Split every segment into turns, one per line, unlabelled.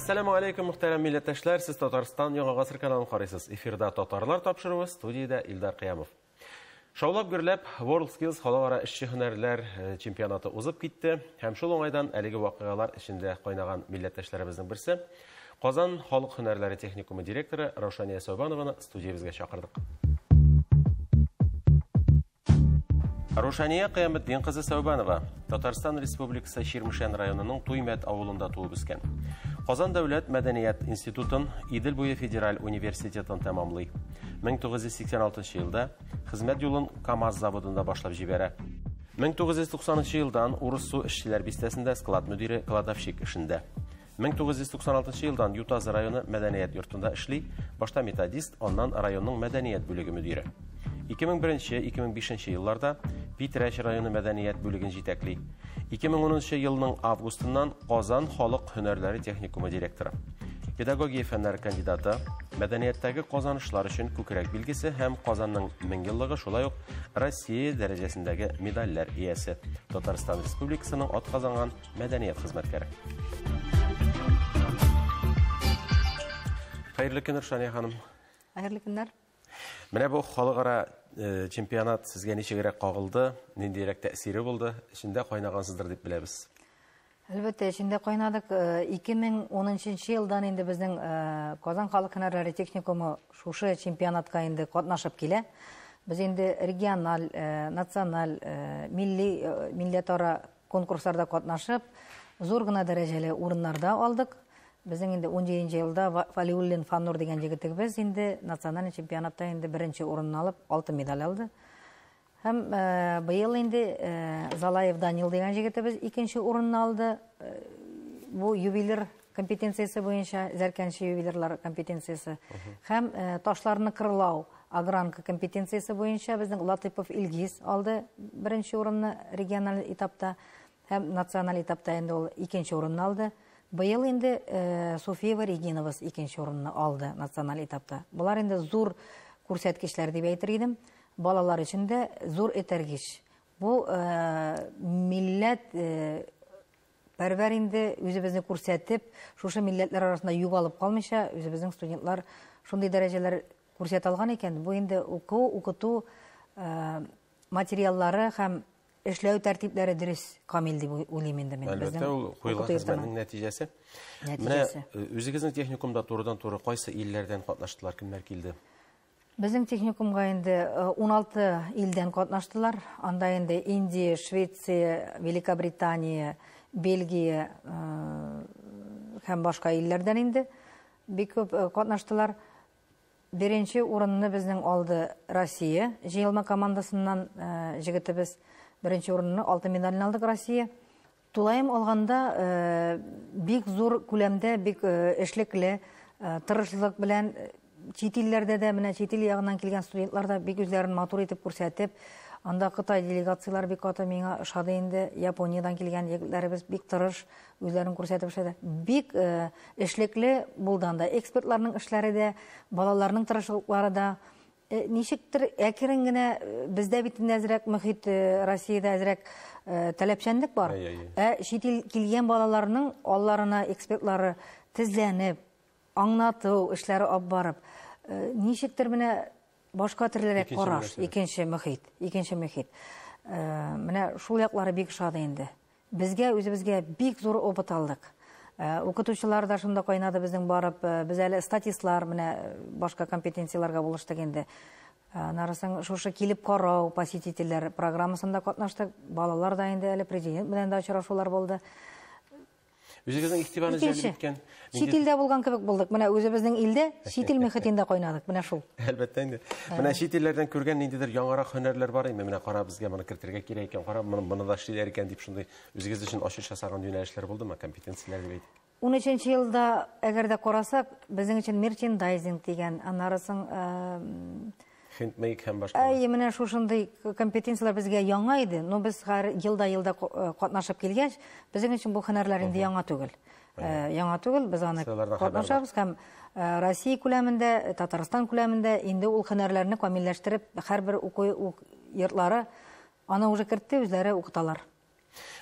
Әссәламү алейкум, мөхтәрәм милләттәшләр, сез Татарстан Яңа Гасыр каналын карыйсыз. Эфирда Татарлар тапшыруы, студиядә Илдар Кыямов. Шаулап гөрләп WorldSkills халыкара эшче һөнәрләр чемпионаты узып китте һәм шул уңайдан әлеге вакыйгалар эчендә кайнаган милләттәшләребезнең берсе Казан халык һөнәрләре техникумы директоры Раушания Сәүбанованы студиябезгә чакырдык. Рушания Кыяметдин кызы Сәүбанова Татарстан Республикасы Чирмешән районының Туймәт авылында туып үскән. Казан дәүләт мәдәният институтын, Идел буе федераль университетын тәмамлый. 1986 елда хезмәт юлын КАМАЗ заводында башлап җибәрә. 1990 елдан Урыссу эшчеләр бистәсендә склад мөдире, кладовщик эшендә. 1996 елдан Ютазы районы мәдәният йортында эшли, башта методист, аннан районның мәдәният бүлеге мөдире. 2001-2005 елларда Питрәч районы мәдәният бүлеген җитәкли. 2010 елның августыннан Казан халык һөнәрләре техникумы директоры. Педагогия фәннәре кандидаты, мәдәнияттәге казанышлар өчен күкрәк билгесе һәм Казанның меңьеллыгы, шулай ук Россия дәрәҗәсендәге медальләр иясе. Татарстан Республикасының атказанган мәдәният хезмәткәре. Хәерле көн, Рушания ханым.
Хәерле көннәр.
Менә бу халыкара чемпионат сезгә ничегрәк кагылды, ниндирәк тәэсире булды? Эчендә кайнагансыздыр дип беләбез.
Әлбәттә, эчендә кайнадык. 2013 елдан инде безнең Казан халык һөнәрләре техникумы шушы чемпионатка инде катнашып килә. Без инде региональ, националь, милли, милләтара конкурсларда катнашып, зур гына дәрәҗәле урыннарда алдык. Безнең инде 17 елда Валиуллин Фаннур дигән егетебез инде национальный чемпионатта инде беренче урынны алып, алтын медаль алды. Һәм быел инде Залаев Данил дигән егетебез икенче урынны алды. Бу ювелир компетенциясе буенча, зәркәнче ювелирлар компетенциясе. Һәм ташларны кырлау огранка компетенциясе буенча безнең Латыпов Илгиз алды беренче урынны региональ этапта һәм националь этапта инде ул икенче урынны алды. Быел инде Софиева Региновыз икенче урынны алды националь этапта. Болар инде зур күрсәткечләр дип әйтер идем. Балалар өчен дә зур этәргеч. Бу милләт пәрвәр инде үзебезне күрсәтеп, шушы милләтләр арасында югалып калмыйча, үзебезнең студентлар шундый дәрәҗәләр күрсәтә алган икән, бу инде уку, укыту материаллары һәм эшләү тәртипләре дөрес, камил дип уйлыйм инде мин.
Әлбәттә, ул куелган хезмәтнең нәтиҗәсе.
Нәтиҗәсе.
Менә үзегезнең техникумда турыдан-туры кайсы илләрдән катнаштылар, кемнәр килде?
Безнең техникумга инде 16 илдән катнаштылар. Анда инде Индия, Швеция, Великобритания, Бельгия һәм башка илләрдән инде бик күп катнаштылар. Беренче урынны безнең алды Россия җыелма командасыннан җегетебез. Беренче урынны алтын медальне алдык Россия. Тулаем алганда бик зур күләмдә, бик эшлекле, тырышлык белән чит илләрдә дә, менә чит ил ягыннан килгән студентлар да бик үзләрен матур итеп күрсәтеп, анда Кытай делегацияләре бик каты миңа ошады инде. Япониядән килгән егетләребез бик тырыш, үзләрен күрсәтеп эшләде. Бик эшлекле булды анда. Экспертларның эшләре дә, балаларның тырышлыклары да. Ничектер әкрен генә бездә бит инде әзрәк мөхит, Россиядә әзрәк таләпчәнлек бар. Ә чит ил килгән балаларның алларына экспертлары тезләнеп, аңлату эшләре алып барып, ничектер менә башка төрлерәк караш, икенче мөхит, икенче мөхит. Менә шул яклары бик ошады инде. Безгә үзебезгә бик зур опыт алдык. Укытучылар да шунда кайнады безнең барып, без әле статистлар, менә башка компетенцияләргә булыштык инде. Нарысын шушы килеп карау посетительләр программасында катнаштык. Балалар да инде әле президент белән дә очрашулар булды.
Үзегезнең игътибарны җәлеп иткән
чит илдә булган кебек булдык. Менә үзебезнең илдә чит ил мөхитендә кайнадык. Менә шул.
Әлбәттә инде. Менә чит илләрдән күргән ниндидер яңарак һөнәрләр бар инде. Менә кара, безгә моны кертергә кирәк икән, кара, моны да эшлиләр икән дип шундый үзегез өчен ачыш ясаган юнәлешләр булдымы, компетенцияләр дип әйтик?
13 елда, әгәр дә карасак, безнең өчен мерчендайзинг дигән, аннары соң
хендмейд һәм башка.
Әйе, менә шушындый компетенцияләр безгә яңа иде, но без һәр елда-елда катнашып килгәч, безнең өчен бу һөнәрләр инде яңа түгел. Яңа түгел, без аны катнашабыз һәм Россия күләмендә, Татарстан күләмендә инде ул һөнәрләрне камилләштереп, һәрбер уку йортлары аны уже кертте, үзләре укыталар.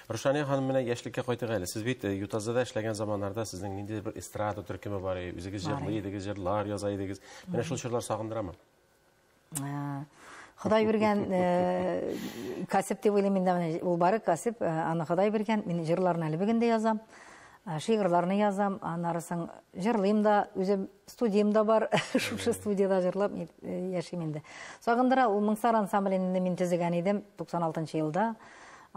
Рушания ханым, менә яшьлеккә кайтыйк әле. Сез бит Ютазыда эшләгән заманнарда сезнең ниндидер бер эстрада төркеме бар иде. Үзегез җырлый идегез, җырлар яза идегез. Менә шул чорлар сагындырамы?
Ходай биргән кәсеп дип уйлыйм инде, менә ул бары кәсеп, аны Ходай биргән. Мин җырларны әле бүген дә язам, шигырьләрне язам, аннары соң җырлыйм да, үзем студиям да бар, шушы студияда җырлап яшим инде. Сагындыра, ул Моңсар ансамблен инде мин төзегән идем 96 елда.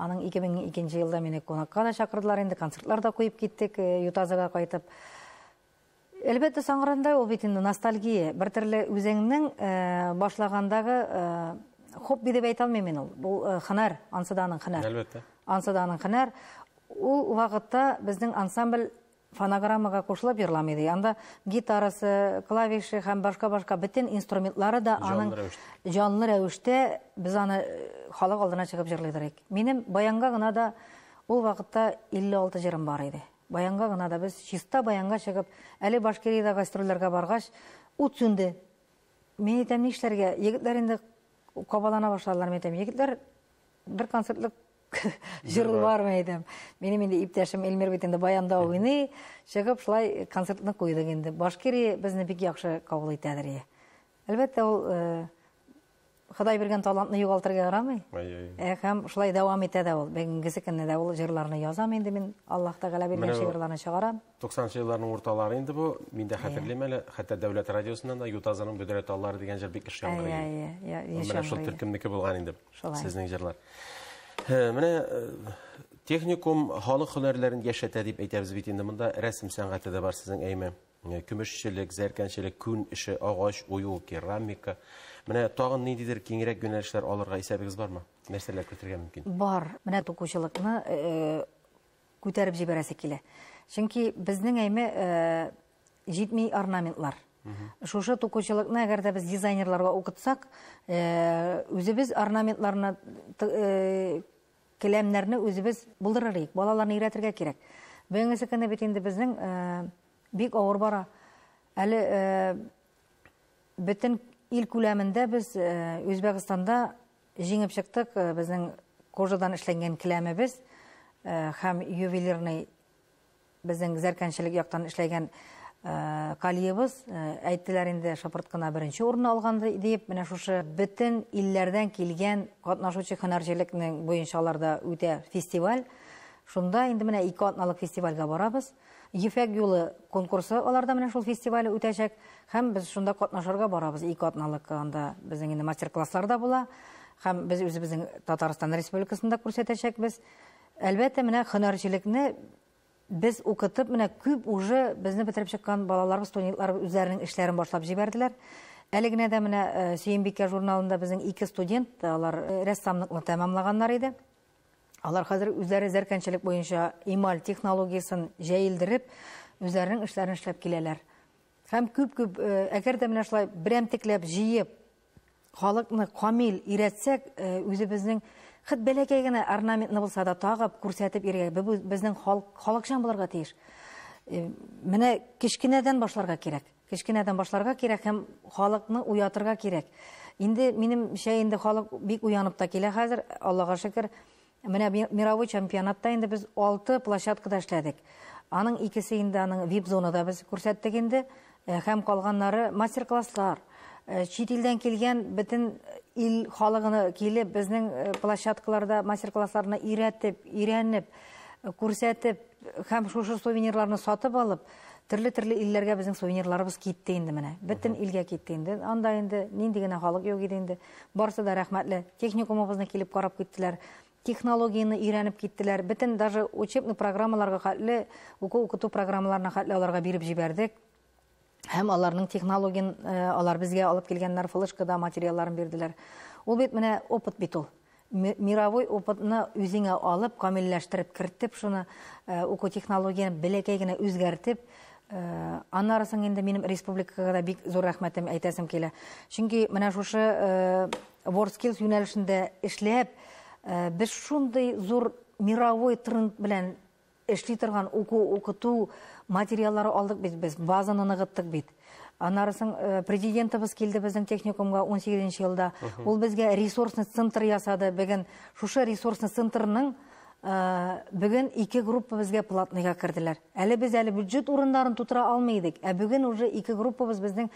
Аның 2002 елда мине кунакка да чакырдылар инде, концертлар да куеп киттек, Ютазыга кайтып. Әлбәттә, саңгыранда ул бит инде ностальгия. Бер төрле үзеңнең башлагандагы хобби дип әйтә алмыйм мин ул. Бу һөнәр, ансы да аның һөнәр.
Әлбәттә.
Ансы да аның һөнәр. Ул вакытта безнең ансамбль фонограммага кушылып йырламый иде. Анда гитарасы, клавиши һәм башка-башка бөтен инструментлары да аның җанлы рәвештә без аны халык алдына чыгып җырлыйдыр идек. Минем баянга гына да ул вакытта 56 җырым бар иде. Баянга гына да без чиста баянга чыгып, әле Башкириядә гастрольләргә баргач, ут сүнде. Мин әйтәм, нишләргә? Егетләр инде кабалана башладылар. Мин әйтәм, егетләр, бер концертлык җыр бармы әйтәм. Минем инде иптәшем Эльмир бит инде баянда уйный. Чыгып шулай концертны куйдык инде. Башкирия безне бик яхшы кабул итәдер. Әлбәттә, ул Ходай биргән талантны югалтырга ярамый. Һәм шулай дәвам итә дә ул. Бүгенгесе көнне дә ул җырларны язам инде мин. Аллаһ Тәгалә биргән шигырьләрне чыгарам.
90-нчы елларның урталары инде бу. Мин дә хәтерлим әле, хәтта дәүләт радиосыннан да Ютазының бөдрә таллары дигән җыр бик еш яңгырый. Менә шул төркемнеке булган инде сезнең җырлар. Менә техникум халык һөнәрләрен яшәтә дип әйтәбез бит инде. Монда рәсем сәнгате дә бар сезнең, әйме? Көмешчелек, зәркәнчелек, күн эше, агач ую, керамика. Менә тагын ниндидер киңрәк юнәлешләр алырга исәбегез бармы? Нәрсәләр кертергә мөмкин?
Бар. Менә тукучылыкны күтәреп җибәрәсе килә. Чөнки безнең әйме җитми орнаментлар. Шушы тукучылыкны әгәр дә без дизайнерларга укытсак, үзебез орнаментларны, келәмнәрне үзебез булдырыр идек. Балаларны өйрәтергә кирәк. Бүгенге көндә бит инде безнең бик авыр бара. Әле бөтен ил күләмендә без Үзбәкстанда җиңеп чыктык. Безнең кожадан эшләнгән келәмебез һәм ювелирный безнең зәркәнчелек яктан эшләгән кальебыз, әйттеләр инде, шыпырт кына беренче урынны алган диеп. Менә шушы бөтен илләрдән килгән катнашучы һөнәрчелекнең буенча аларда үтә фестиваль. Шунда инде менә 2 атналык фестивальгә барабыз. Ефәк юлы конкурсы аларда менә шул фестиваль үтәчәк һәм без шунда катнашырга барабыз. 2 атналык анда безнең инде мастер-класслар да була һәм без үзебезнең Татарстан Республикасында күрсәтәчәкбез. Әлбәттә, менә һөнәрчелекне без укытып, менә күп уже безне бетереп чыккан балаларыбыз, студентлар үзләренең эшләрен башлап җибәрделәр. Әле генә дә менә Сөембикә журналында безнең 2 студент, алар рәссамлыкны тәмамлаганнар иде. Алар хәзер үзләре зәркәнчелек буенча эмаль технологиясен җәелдереп, үзләренең эшләрен эшләп киләләр. Һәм күп-күп, әгәр дә менә шулай берәмтекләп җыеп, халыкны камил өйрәтсәк, үзебезнең хет бәләкәй генә орнаментны булса да тагып, күрсәтеп йөргә, безнең халык халыкчан булырга тиеш. Менә кечкенәдән башларга кирәк. Кечкенәдән башларга кирәк һәм халыкны уятырга кирәк. Инде минемчә инде халык бик уянып та килә хәзер, Аллага шөкер. Менә мировой чемпионатта инде без 6 площадкада эшләдек. Аның икесе инде аның вип-зонада без күрсәттек инде, һәм калганнары мастер-класслар. Чит илдән килгән бөтен ил халыгына килеп, безнең площадкаларда мастер-классларны өйрәтеп, өйрәнеп, күрсәтеп һәм шушы сувенирларны сатып алып, төрле-төрле илләргә безнең сувенирларыбыз китте инде менә. Бөтен илгә китте инде. Анда инде нинди генә халык юк иде инде. Барысы да рәхмәтле. Техникумыбызны килеп карап киттеләр. Технологияне өйрәнеп киттеләр. Бөтен даже учебный программаларга хәтле, уку-укыту программаларына хәтле аларга биреп җибәрдек. Һәм аларның технологиян алар безгә алып килгәннәр, флешкада материалларын бирделәр. Ул бит менә опыт бит ул. Мировой опытны үзеңә алып, камилләштереп, кертеп, шуны уку технологияне бәләкәй генә үзгәртеп, аннары соң инде минем республикага да бик зур рәхмәтем әйтәсем килә. Чөнки менә шушы WorldSkills юнәлешендә эшләп, без шундый зур мировой тренд белән эшли торган уку, укыту материаллары алдык бит без, базаны ныгыттык бит. Аннары соң президентыбыз килде безнең техникумга 18 елда. Ул безгә ресурсный центр ясады. Бүген шушы ресурсный центрның Бүген ике группа безгә платныйга керделәр. Әле без әле бюджет урыннарын тутыра алмый идек. Ә бүген уже ике группабыз безнең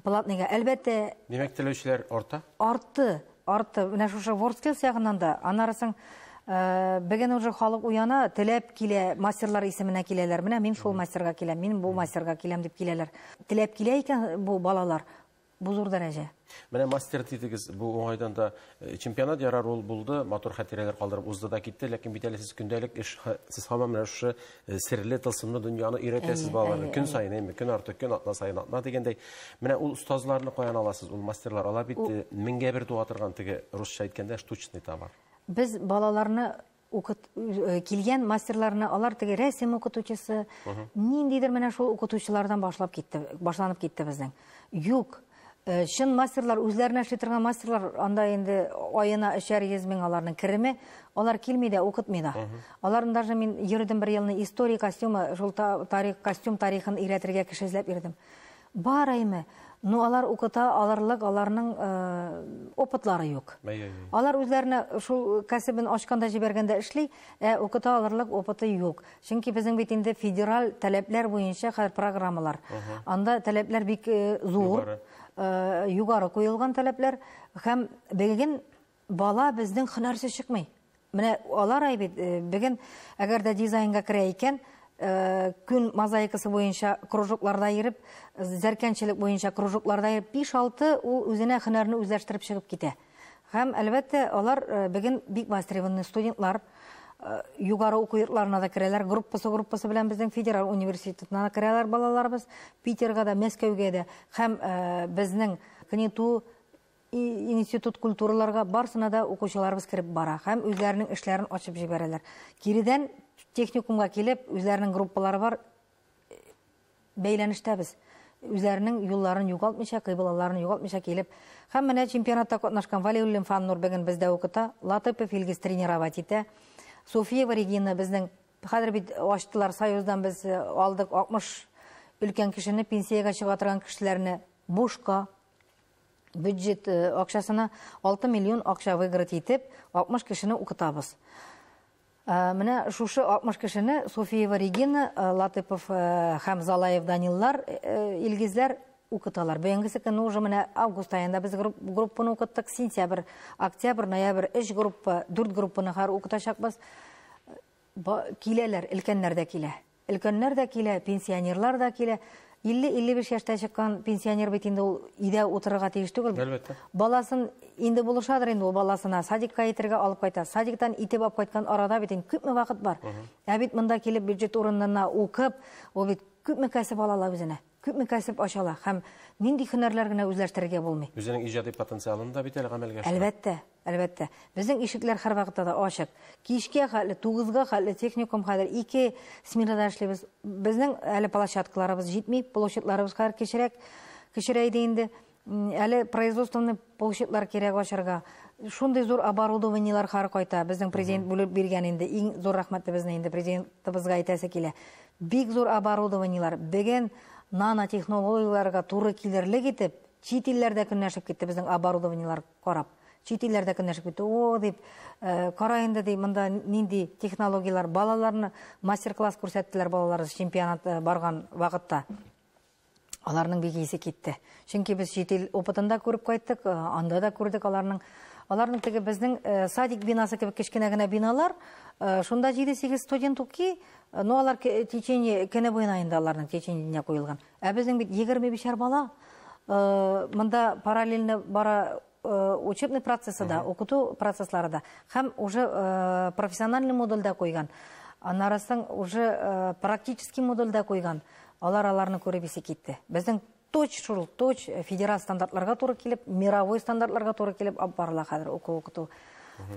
платныйга. Әлбәттә,
Димәк, теләүчеләр арта?
Артты, артты. Менә шушы WorldSkills ягыннан да, аннары соң бүген уже халык уяна, теләп килә, мастерлар исеменә киләләр. Менә мин шул мастерга киләм, мин бу мастерга киләм дип киләләр. Теләп килә икән бу балалар, бу зур дәрәҗә.
Менә мастер дидегез, бу уңайдан да чемпионат ярар ул булды, матур хатирәләр калдырып узды да китте, ләкин бит әле сез көндәлек эш, сез һаман менә шушы серле, тылсымлы дөньяны өйрәтәсез балаларны. Көн саен, әйме, көн арты көн, атна саен атна дигәндәй. Менә ул остазларны каян аласыз, ул мастерлар, алар бит меңгә бер туа торган теге русча әйткәндә штучный товар.
Без балаларны килгән мастерларны, алар теге рәсем укытучысы, ниндидер менә шул укытучылардан башлап китте, башланып китте безнең. Юк. Чын мастерлар, үзләренә эшли торган мастерлар, анда инде аена өчәр йөз мең аларның кереме, алар килми дә, укытмый да. Аларны даже мин йөрдем бер елны история костюмы, шул тарих, костюм тарихын өйрәтергә кеше эзләп йөрдем. Бар әйме, но алар укыта алырлык, аларның опытлары юк. Алар үзләренә шул кәсебен ачканда җибәргәндә эшли, ә укыта алырлык опыты юк. Чөнки безнең бит инде федераль таләпләр буенча хәзер программалар. Анда таләпләр бик зур.
Югары.
Югары куелган таләпләр һәм бүген бала безнең һөнәрсез чыкмый. Менә алар ай бит бүген әгәр дә дизайнга керә икән, күн мозаикасы буенча кружокларда йөреп, зәркәнчелек буенча кружокларда йөреп, биш-алты ул үзенә һөнәрне үзләштереп чыгып китә. Һәм әлбәттә алар бүген бик востребованный студентлар, югары уку йортларына да керәләр, группасы группасы белән безнең федераль университетына да керәләр балаларыбыз, Питерга да, Мәскәүгә дә, һәм безнең КНИТУ, институт культураларга барсына да укучыларыбыз кереп бара һәм үзләренең эшләрен ачып җибәрәләр. Киредән техникумга килеп, үзләренең группалары бар, бәйләнештәбез. Үзләренең юлларын югалтмыйча, кыйблаларын югалтмыйча килеп. Һәм менә чемпионатта катнашкан Валиуллин Фаннур бүген бездә укыта, Латыпов Илгиз тренировать итә. Софиева Регина безнең хәзер бит ачтылар, Союздан без алдык 60 өлкән кешене, пенсиягә чыга торган кешеләрне бушка бюджет акчасына 6 миллион акча выиграть итеп, 60 кешене укытабыз. Менә шушы 60 кешене Софиева Регина, Латыпов һәм Залаев Даниллар, Илгизләр укыталар. Бүгенгесе көнне уже менә август аенда без группаны укыттык, сентябрь, октябрь, ноябрь 3 группа, 4 группаны хәзер укытачакбыз. Киләләр, өлкәннәр дә килә. Өлкәннәр дә килә, пенсионерлар да килә. Илле-илле биш яшьтә чыккан пенсионер бит инде ул өйдә утырырга тиеш түгел.
Әлбәттә.
Баласын инде булышадыр инде ул баласына садикка итергә алып кайта. Садиктан итеп алып кайткан арада бит инде күпме вакыт бар. Ә бит монда килеп бюджет урынына укып, ул бит күпме кәсеп ала ала үзенә. Күпме кәсеп ача ала һәм нинди һөнәрләр генә үзләштерергә булмый.
Үзенең иҗади потенциалын да бит әле гамәлгә ашыра.
Әлбәттә, әлбәттә. Безнең ишекләр һәрвакытта да ачык. Кичкә хәтле, тугызга хәтле техникум хәзер 2 сменада эшлибез. Безнең әле площадкаларыбыз җитми, площадьларыбыз хәзер кечерәк, кечерәйде инде. Әле производственный площадьлар кирәк ачарга. Шундый зур оборудованиелар хәзер кайта. Безнең президент бүлеп биргән инде. Иң зур рәхмәт безне инде президентыбызга әйтәсе килә. Бик зур оборудованиелар. Бүген нанотехнологияләргә туры килерлек итеп, чит илләрдә көнләшеп китте безнең оборудованиелар карап. Чит илләрдә көнләшеп китте. О, дип, кара инде ди, монда нинди технологияләр, балаларны мастер-класс күрсәттеләр балалар чемпионат барган вакытта. Аларның бик исе китте. Чөнки без чит ил опытында күреп кайттык, анда да күрдек аларның. Аларның теге безнең садик бинасы кебек кечкенә генә биналар, шунда җиде-сигез студент укый, но алар течение көне буена инде аларның течение дня куелган. Ә безнең бит егерме бишәр бала, монда параллельно бара учебный процессы да, укыту процесслары да, һәм уже профессиональный модуль да куйган. Аннары соң уже практический модуль да куйган. Алар аларны күреп исе китте. Безнең точ шул, точ федераль стандартларга туры килеп, мировой стандартларга туры килеп алып барыла хәзер уку укыту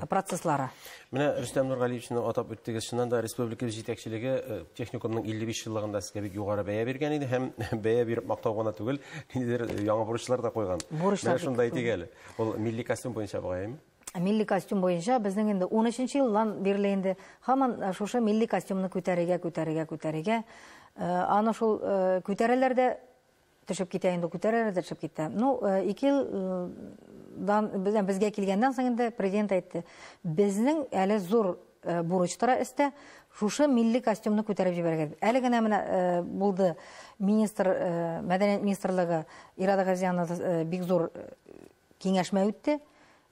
процесслары.
Менә Рөстәм Нургалиевичны атап үттегез. Чыннан да республика җитәкчелеге техникумның илле биш еллыгында сезгә бик югары бәя биргән иде һәм бәя биреп мактау гына түгел, ниндидер яңа бурычлар да куйган.
Бурычлар
Менә шунда
бик
әйтик
күп.
әле. Ул милли костюм буенча бугаймы?
Милли костюм буенча безнең инде ун өченче елдан бирле инде һаман шушы милли костюмны күтәрергә, күтәрергә, күтәрергә. Аны шул күтәрәләр дә төшеп китә инде, күтәрәләр дә төшеп китә. 2 елдан безгә килгәннән соң инде президент әйтте, безнең әле зур бурыч тора өстә, шушы милли костюмны күтәреп җибәрергә. Әле генә менә булды министр, мәдәният министрлыгы Ирада Газиянова бик зур киңәшмә үтте.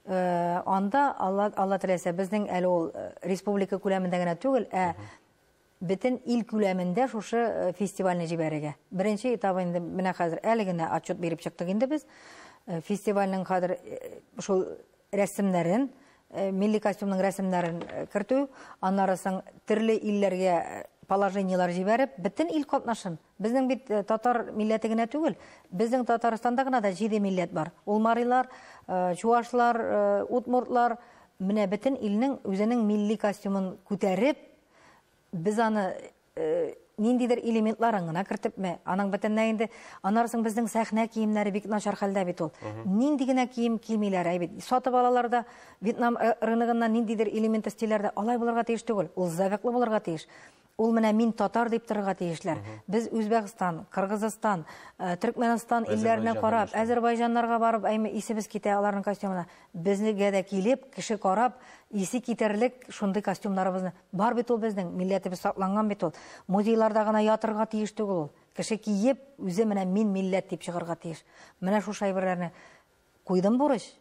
Анда Алла теләсә, безнең әле ул республика күләмендә генә түгел, ә бөтен ил күләмендә шушы фестивальне җибәрергә. Беренче этабы инде менә хәзер әле генә отчет биреп чыктык инде без. Фестивальнең хәзер шул рәсемнәрен, милли костюмның рәсемнәрен кертү, аннары соң төрле илләргә положениелар җибәреп, бөтен ил катнашын. Безнең бит татар милләте генә түгел, безнең Татарстанда гына да 7 милләт бар. Ул марилар, чуашлар, удмуртлар, менә бөтен илнең үзенең милли костюмын күтәреп, без аны ниндидер элементларын гына кертепме, аның бөтенләй инде, аннары соң безнең сәхнә киемнәре бик начар хәлдә бит ул. Нинди генә кием кимиләр, әй бит. Сатып алалар да Вьетнам рыногыннан ниндидер элемент өстиләр дә, алай булырга тиеш түгел. Ул зәвыклы булырга тиеш. Ул менә мин татар дип торырга тиешләр. Без Үзбәкстан, Кыргызстан, Төркмәнстан илләренә карап, Әзербайҗаннарга барып, әйме исебез китә аларның костюмына. Безгә дә килеп, кеше карап, исе китәрлек шундый костюмнарыбызны. Бар бит ул безнең, милләтебез сакланган бит ул. Музейларда гына ятырга тиеш түгел ул. Кеше киеп, үзе менә мин милләт дип чыгарга тиеш. Менә шушы әйберләрне куйдым бурыч.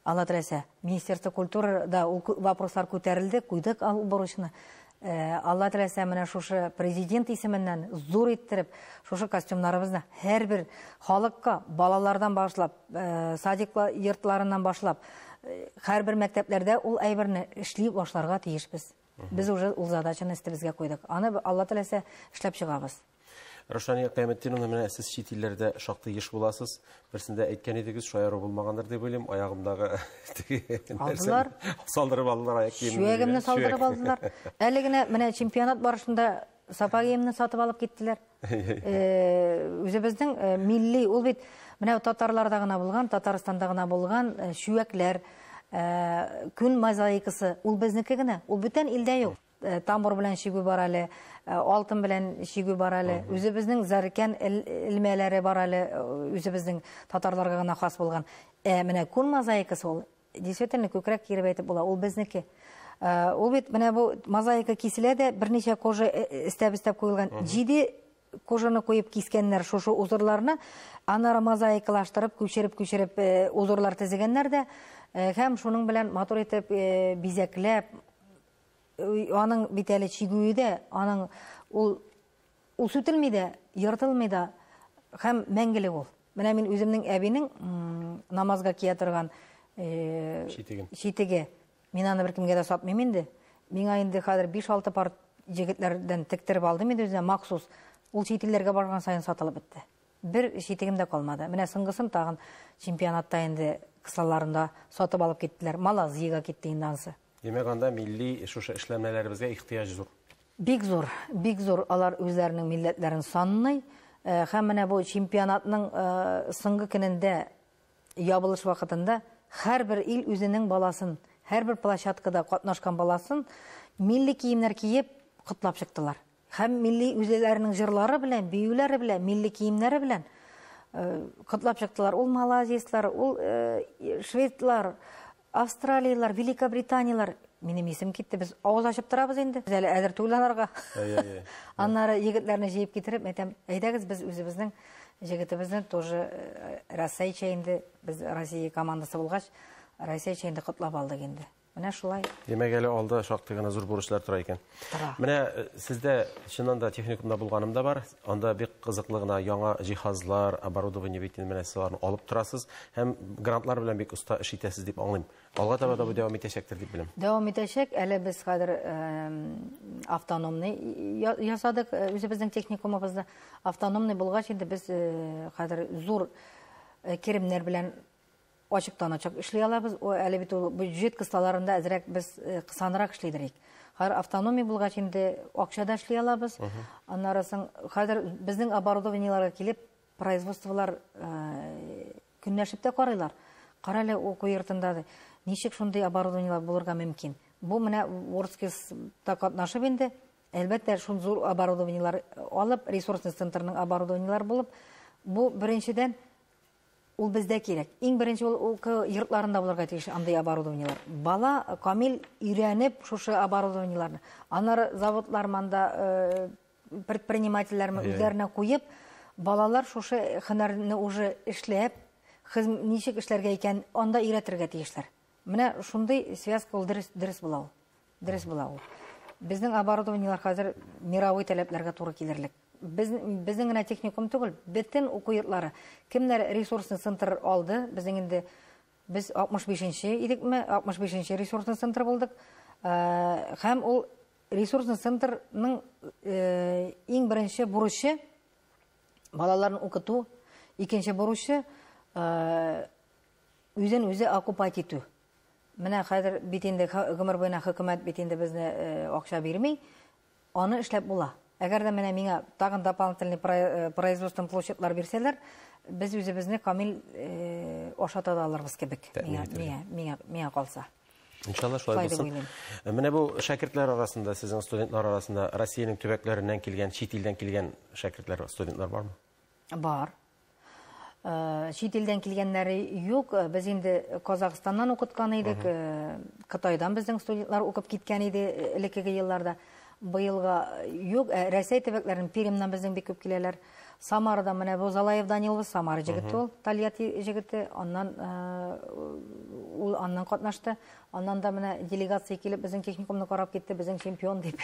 Алла теләсә, Министерство культуры да ул вопрослар күтәрелде, куйдык ул бурычны. Алла теләсә, менә шушы президент исеменнән зур иттереп, шушы костюмнарыбызны һәрбер халыкка, балалардан башлап, садик йортларыннан башлап, һәрбер мәктәпләрдә ул әйберне эшли башларга тиешбез. Без уже ул задачаны өстебезгә куйдык. Аны Алла теләсә эшләп чыгабыз.
Рушания Кыяметдиновна, менә сез чит илләрдә шактый еш буласыз. Берсендә әйткән идегез, шаяру булмагандыр дип уйлыйм, аягымдагы теге
Алдылар.
салдырып алдылар аяк киемемне.
Чүәгемне салдырып алдылар. Әле генә менә чемпионат барышында сапогимны сатып алып киттеләр. Үзебезнең милли, ул бит менә татарларда гына булган, Татарстанда гына булган чүәкләр, күн мозаикасы, ул безнеке генә, ул бүтән илдә юк. Тамбур белән чигү бар әле, алтын белән чигү бар әле, үзебезнең зәркән элмәләре бар әле, үзебезнең татарларга гына хас булган. Менә күн мозаикасы ул, действительно күкрәк киереп әйтеп була, ул безнеке. Ул бит менә бу мозаика киселә дә берничә кожа өстәп-өстәп куелган. 7 кожаны куеп кискәннәр шушы узорларны, аннары мозаикалаштырып, күчереп-күчереп узорлар төзегәннәр дә, һәм шуның белән матур итеп бизәкләп, аның бит әле чигүе дә, аның ул сүтелми дә, ертылмый да, һәм мәңгелек ул. Менә мин үземнең әбинең намазга кия торган читеге. Мин аны беркемгә дә сатмыйм инде. Миңа инде хәзер биш-алты пар егетләрдән тектереп алдым инде үзенә махсус. Ул чит илләргә барган саен сатылып бетте. Бер читегем дә калмады. Менә соңгысын тагын чемпионатта инде кысаларында сатып алып киттеләр. Малайзиягә китте инде анысы.
Димәк, анда милли шушы эшләнмәләребезгә ихтыяҗ зур.
Бик зур, бик зур. Алар үзләренең милләтләрен санный. Һәм менә бу чемпионатның соңгы көнендә, ябылыш вакытында һәрбер ил үзенең баласын, һәрбер площадкада катнашкан баласын милли киемнәр киеп котлап чыктылар. Һәм милли үзләренең җырлары белән, биюләре белән, милли киемнәре белән котлап чыктылар. Ул малазистлар, ул шведлар, австралиялар, Великобританиялар. Минем исем китте, без авыз ачып торабыз инде. Без әле әзер түгел аларга. Аннары егетләрне җыеп китереп, әйтәм, әйдәгез без үзебезнең егетебезне тоже Россиячә инде, без Россия командасы булгач, Россиячә инде котлап алдык инде. Менә шулай.
Димәк, әле алда шактый гына зур бурычлар тора икән.
Тора.
Менә сездә чыннан да техникумда булганым да бар. Анда бик кызыклы гына яңа җиһазлар, оборудование бит инде менә сез аларны алып торасыз һәм грантлар белән бик оста эш итәсез дип аңлыйм. Алга таба да бу дәвам итәчәктер дип беләм.
Дәвам итәчәк. Әле без хәзер автономный ясадык үзебезнең техникумыбызда. Автономный булгач инде без хәзер зур керемнәр белән ачыктан ачык эшли алабыз. О, әле бит ул бюджет кысаларында әзрәк без кысанрак эшлидер. Хәзер автономия булгач инде акча да эшли алабыз. Аннары соң хәзер безнең оборудованиеларга килеп производстволар көнләшеп тә карыйлар. Кара әле уку йортында ничек шундый оборудованиелар булырга мөмкин? Бу менә WorldSkills-та катнашып инде, әлбәттә, шундый зур оборудованиелар алып, ресурсный центрның оборудованиелар булып, бу беренчедән Ул бездә кирәк. Иң беренче ул уку йортларында булырга тиеш андый оборудованиелар. Бала камил өйрәнеп шушы оборудованиеларны. Аннары заводлар монда предпринимательләрме үзләренә куеп, балалар шушы һөнәрне уже эшләп, ничек эшләргә икән, анда өйрәтергә тиешләр. Менә шундый связка ул дөрес була ул. Дөрес була ул. Безнең оборудованиелар хәзер мировой таләпләргә туры килерлек. Безнең генә техникум түгел, бөтен уку йортлары. Кемнәр ресурсный центр алды, безнең инде без 65-нче идекме, 65-нче ресурсный центр булдык. Һәм ул ресурсный центрның иң беренче бурычы балаларны укыту, икенче бурычы үзен үзе окупать итү. Менә хәзер бит инде гомер буена хөкүмәт бит инде безне акча бирми, аны эшләп була. Әгәр дә менә миңа тагын дополнительный производственный площадьлар бирсәләр, без үзебезне камил ашата да алырбыз кебек. Миңа калса.
Иншалла шулай булсын. Менә бу шәкертләр арасында, сезнең студентлар арасында Россиянең төбәкләреннән килгән, чит илдән килгән шәкертләр, студентлар бармы?
Бар. Чит илдән килгәннәре юк. Без инде Казахстаннан укыткан идек, Кытайдан безнең студентлар укып киткән иде элеккеге елларда. Быелга юк. Рәсәй төбәкләреннән, Пермьнән безнең бик күп киләләр. Самарадан менә бу Залаев Даниловыз, Самара җегете ул, Тольятти җегете, аннан ул аннан катнашты. Аннан да менә делегация килеп безнең техникумны карап китте, безнең чемпион дип.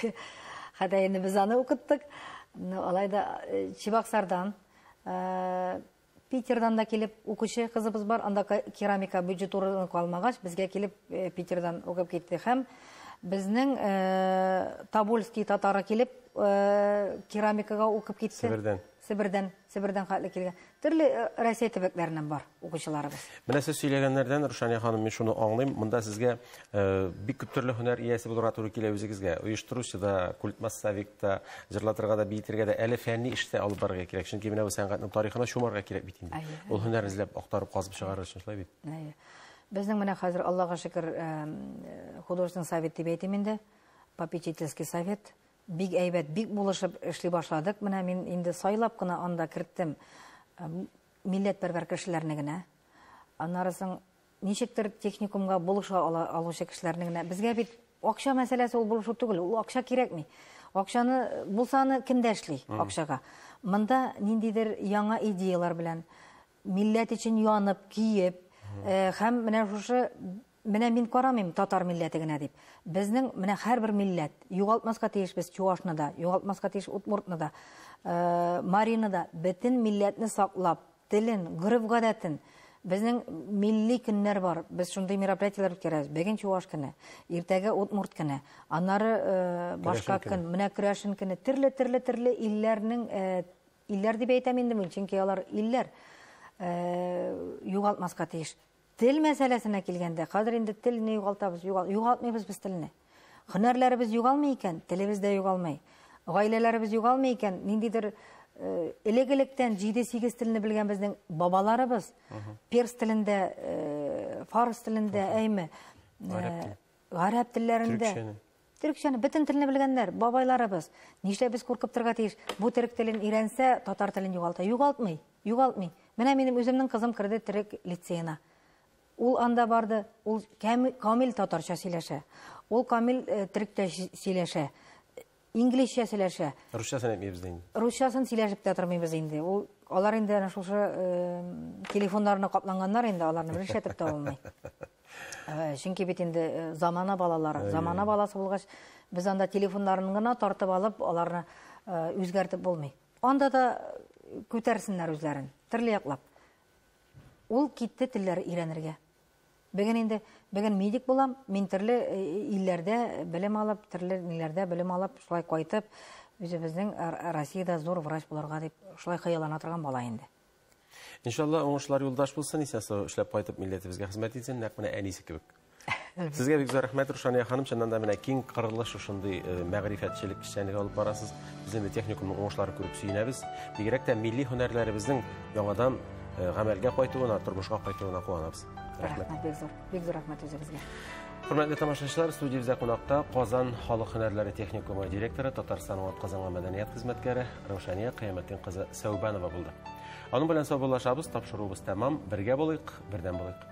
Хәтта инде без аны укыттык. Алай да Чебоксардан, Питердан да килеп укучы кызыбыз бар. Анда керамика бюджет урыны калмагач, безгә килеп Питердан укып китте. Һәм безнең Тобольский татары килеп керамикага укып китте.
Себердән.
Себердән хәтле килгән. Төрле Россия төбәкләреннән бар укучыларыбыз.
Менә сез сөйләгәннәрдән, Рушания ханым, мин шуны аңлыйм. Монда сезгә бик күп төрле һөнәр иясе булырга туры килә үзегезгә. Оештыручы да, культмассовик та, җырлатырга да, биетергә дә, әле фәнни эштә алып барырга кирәк. Чөнки менә бу сәнгатьнең тарихына чумарга кирәк бит инде. Ул һөнәр эзләп, актарып, казып чыгарыр өчен шулай бит.
Әйе. Безнең менә хәзер Аллага шөкер художественный совет дип әйтим инде, попечительский совет. Бик әйбәт, бик булышып эшли башладык. Менә мин инде сайлап кына анда керттем милләтпәрвәр кешеләрне генә. Аннары соң ничектер техникумга булыша алучы кешеләрне генә. Безгә бит акча мәсьәләсе ул булышу түгел, ул акча кирәкми. Акчаны булса аны кем дә эшли акчага. Монда ниндидер яңа идеялар белән милләт өчен янып, киеп, һәм менә шушы менә мин карамыйм татар милләте генә дип. Безнең менә һәрбер милләт югалтмаска тиеш без чуашны да, югалтмаска тиеш удмуртны да, марины да, бөтен милләтне саклап, телен, гореф-гадәтен. Безнең милли көннәр бар. Без шундый мероприятиеләр үткәрәбез. Бүген чуаш көне, иртәгә удмурт көне, аннары башка көн, менә көрәшен көне, төрле-төрле-төрле илләрнең, илләр дип әйтәм инде мин, чөнки алар илләр югалтмаска тиеш. Тел мәсьәләсенә килгәндә, хәзер инде телне югалтабыз, югалтмыйбыз без телне. Һөнәрләребез югалмый икән, телебез дә югалмый. Гаиләләребез югалмый икән, ниндидер элек-электән 7-8 телне белгән безнең бабаларыбыз, перс телендә, фарс телендә, әйме, гарәп телләрендә. Төркчәне, бөтен телне белгәннәр, бабайларыбыз. Нишләп без куркып торырга тиеш? Бу төрек телен өйрәнсә, татар телен югалта. Югалтмый, югалтмый. Менә минем үземнең кызым керде төрек лицеена. Ул анда барды, ул камил татарча сөйләшә. Ул камил төрекчә сөйләшә. Инглизчә сөйләшә.
Русчасын әйтмибез инде.
Русчасын сөйләшеп тә тормыйбыз инде. Ул алар инде әнә шушы телефоннарына капланганнар инде, аларны бер эшләтеп тә булмый. Чөнки бит инде замана балалары, замана баласы булгач, без анда телефоннарын гына тартып алып, аларны үзгәртеп булмый. Анда да күтәрсеннәр үзләрен, төрле яклап. Ул китте телләр өйрәнергә. Бүген инде, бүген медик булам, мин төрле илләрдә белем алып, төрле ниләрдә белем алып, шулай кайтып, үзебезнең Россиядә зур врач булырга дип шулай хыяллана торган бала инде.
Иншалла, уңышлар юлдаш булсын, исән-сау эшләп кайтып милләтебезгә хезмәт итсен, нәкъ менә әнисе кебек. Сезгә бик зур рәхмәт, Рушания ханым, чыннан да менә киң кырлы шушындый мәгърифәтчелек эшчәнлеге алып барасыз. Без инде техникумның уңышларын күреп сөенәбез. Бигрәк тә милли һөнәрләребезнең яңадан гамәлгә кайтуына, тормышка кайтуына куанабыз. Рәхмәт.
Рәхмәт, бик зур, бик зур рәхмәт үзегезгә.
Хөрмәтле тамашачылар, студиябездә кунакта Казан халык һөнәрләре техникумы директоры, Татарстанның атказанган мәдәният хезмәткәре Раушания Кыямәтдин кызы Сәүбәнова булды. Аның белән саубуллашабыз, тапшыруыбыз тәмам. Бергә булыйк, бердәм булыйк.